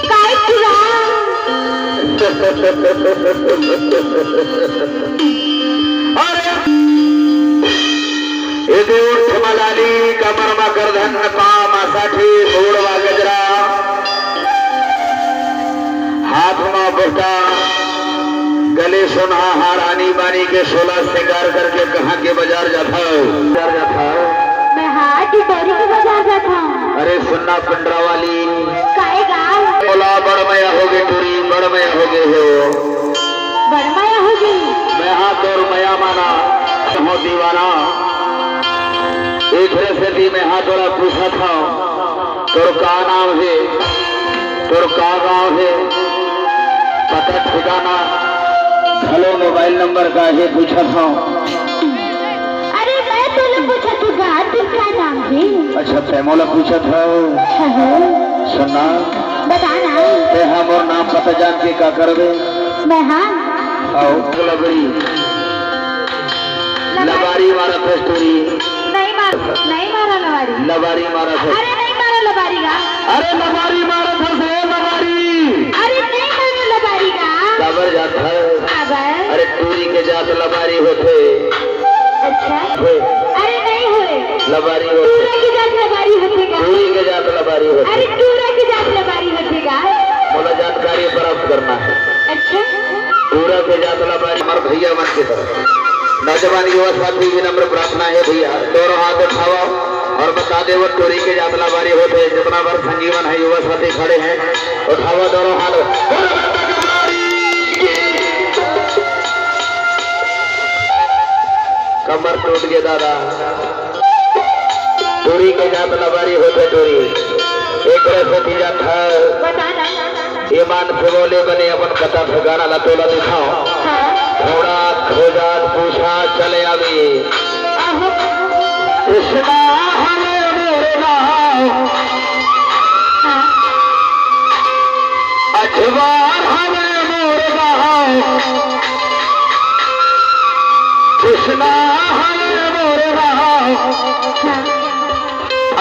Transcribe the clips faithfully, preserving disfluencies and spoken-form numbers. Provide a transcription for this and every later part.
काय किया? अरे, एदे ओठ म लाली, कमर म करधन, पाँव म साठी, गोड़ म गजरा, हाथ म बोटा, गले सोनहा हार, आनी बानी के सोला सिंगार करके कहाँ के बाजार जाथव? बाजार जाथव? मैं हा टिटोरी के बाजार जाथव। अरे सुनना पिंडरा वाली। काहे गा? बोला बड़ मया होगे टूरी, बड़ मया होगे हो। बड़ मया होगे? मैं हा तोर मया माना, हो दीवाना। एकरे सेती मैं हा तोला पूछत हव, तोर का नाम हे, तोर का गाँव हे, पता ठिकाना, घलो मोबाइल नंबर का हे पूछत हव। अरे मैं तोला पूछत हूँ गा, तोर का नाम हे? अच्छा, तैं मोला पूछत हव? हाँ, हाँ। सुनना। बता ना। तैं हा मोर नाम पता जान के का करबे? मैं हा? आओ, बोला बड़ी। लबारी। लबारी मारत हस टूरी। नहीं मार, नहीं मारा लबारी। लबारी मारत हस। अरे नहीं मारा लबारी गा। अरे लबारी मारत हस रे लबारी। अरे नहीं मारा लबारी गा। काबर जात हस? काबर? अरे टूरी के जात लबारी होथे। अच्छा। होय। अरे नहीं होय। लबारी होथे। टूरा के जात लबारी होथे गा। टूरी के जात लबारी होथे। अरे टूरा के जात लबारी होथे गा। मोला जानकारी प्राप्त करना हे। अच्छा। टूरा के जात लबारी हमर भैया मन के तरफ। नौजवान युवा साथी विनम्र प्रार्थना हे भैया, दोनों हाथ उठावा और बता दे वो टूरी के जात लबारी होथे। जितना बार संगी मन हे, युवा साथी खड़े हे, उठावा दोनों हाथ। कमर टूट गे दादा। टूरी के जात लबारी होथे टूरी। एकरे सेती जात हस। बता ना। ईमान से बोले बने अपन पता ठिकाना ला तोला दिखाओ। हाँ। थोड़ा खोजा पूछा चले आवे। आहो। कृष्णा हवे मोरे गाँव। हाँ। अजवार हवे मोरे गाँव। कृष्णा हवे मोरे गाँव। हाँ।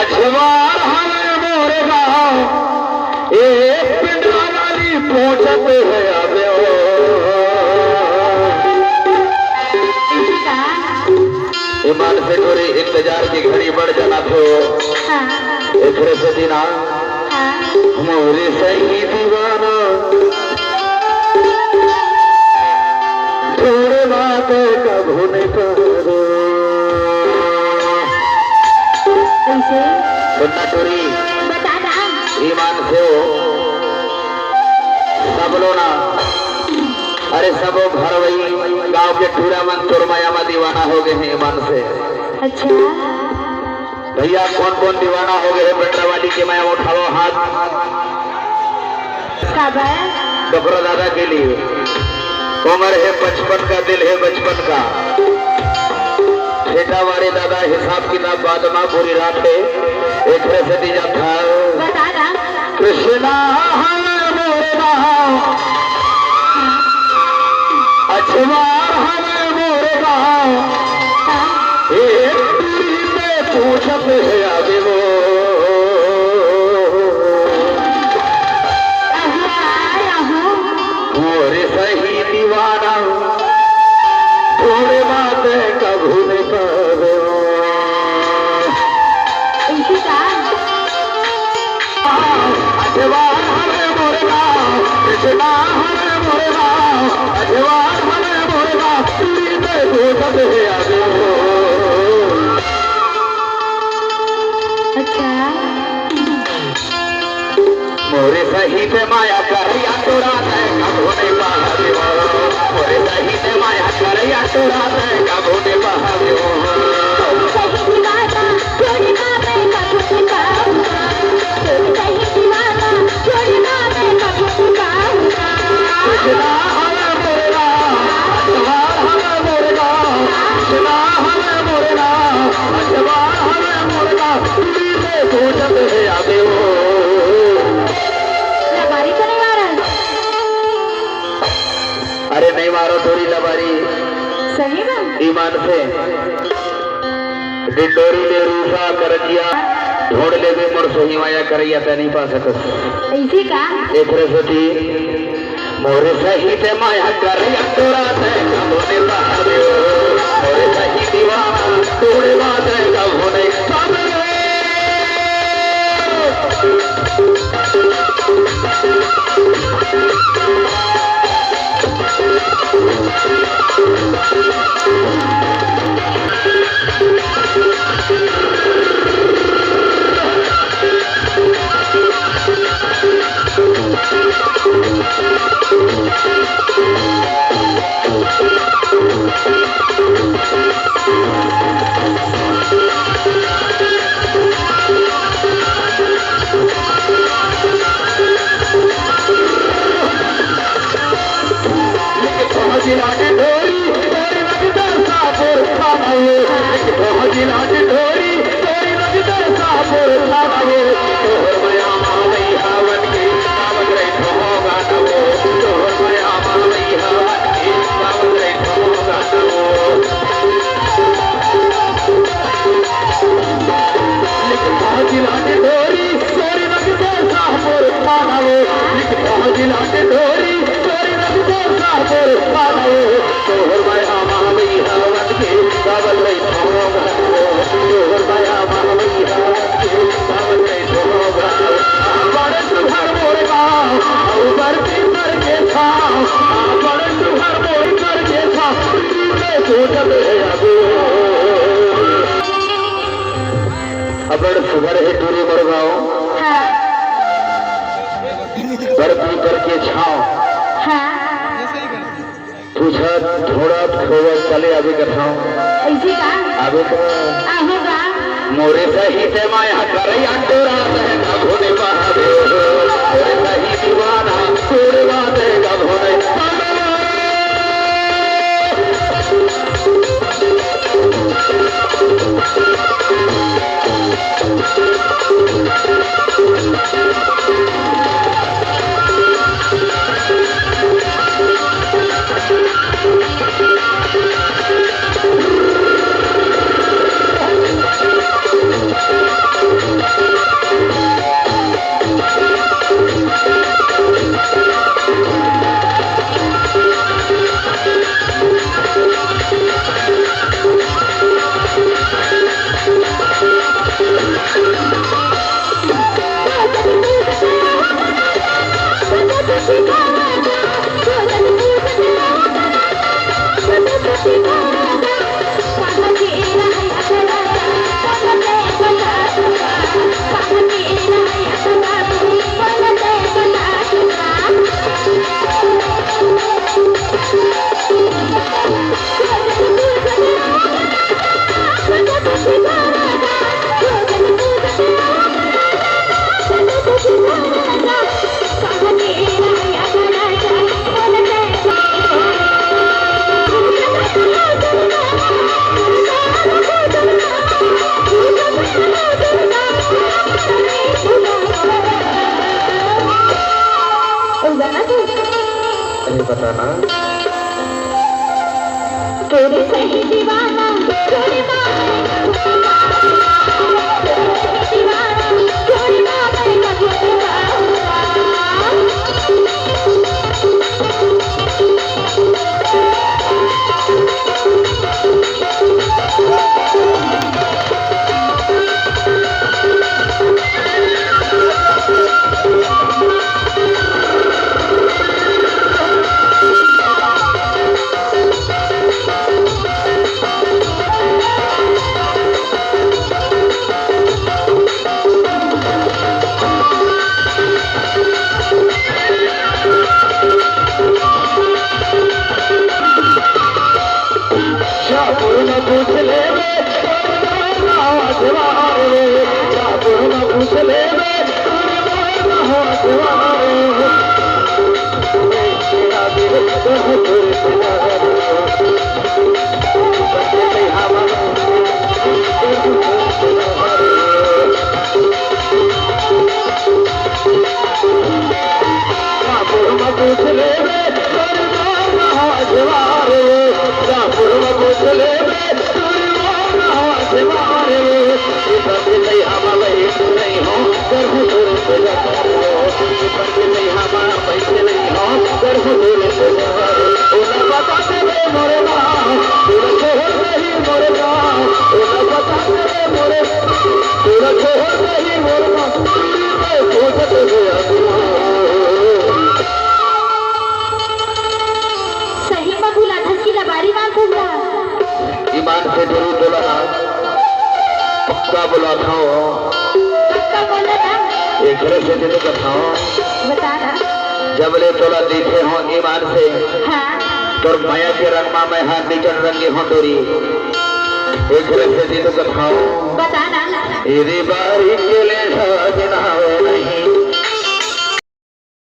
अजवार हवे मोरे गाँव, ए पिंडरा वाली पहुँचत हे आवे ओ। ईमान से टूरी इंतजार के घड़ी बढ़ जाना थो। हाँ। एकरे सेती ना। हाँ। मोरे सही दीवाना। छोड़े बात कभू नहीं करो। कैसे? सुनना टूरी। बता ना। ईमान से हो। सब लो ना। अरे सबो भरवई गांव के टूरा मन तोर मया म दीवाना होगे हे ईमान से। अच्छा। भैया, कौन कौन दीवाना होगे हे पिंडरा वाली के मया म उठाओ हाथ। काबर? डोकरा दादा के लिए। उमर हे बचपन का, दिल हे बचपन का। ठेठा वाले दादा, हिसाब किताब बाद मा, पूरी रात हे। एकरे सेती जात हस। बता ना। कृष्णा हवे मोरे गाँव, अजवार हवे मोरे गाँव, एक टूरी से पूछत हे आगे वो। मोरे सही दीवाना, थोड़े बात कभू नहीं पावे। इसी का? अजवार हवे मोरे गाँव, कृष्णा हवे मोरे गाँव, अजवार हवे मोरे गाँव, टूरी में घूमत हे आगे। अच्छा। मोरे सही पे माया करैया टूरा तैं कभू नहीं पावे ओ। मोरे सही पे माया करैया टूरा तैं कभू नहीं पावे ओ। मोरे सही दीवाना, टूरी ना मैं कभू नहीं पावे ओ। ईमान से डिंडोरी ले रूसा करजिया ढोड़ लेबे मोर सोहिवाया करैया तै नहीं पा सकस। ऐसे का? एकरे सेती मोरे सही ते माया करैया तोरा तै कबो ने पावे। मोरे सही दीवाना तोरे बात कबो ने पावे। अब्बड़ सुघर हे टूरी मोर गाँव। हाँ। बड़ पीपर के छाँव। हाँ। पूछत, ढूँढत, खोजत चले आबे कथाँव। ऐसे का? आबे तो। आहो गा। मोरे सही ते माया करैया तोरा तै कभू ने पावे। मोरे सही दीवाना तोरे बात कभू ने पावे। अरे बताना। तेरे सही दीवाना, तेरे सही में बुलाथस कि लबारी मारथस गा? ईमान से जरूर बोला ना, पक्का बोला था। पक्का बोला ना? एक तरह से दिल का था। बता ना। जब ले तोला देखे हो ईमान से, हाँ। तोर माया के रंग मा मैं हाथ निकल रंगी हो तोरी। एक तरह से दिल का था। बता ना। एरे बारी के ले साजना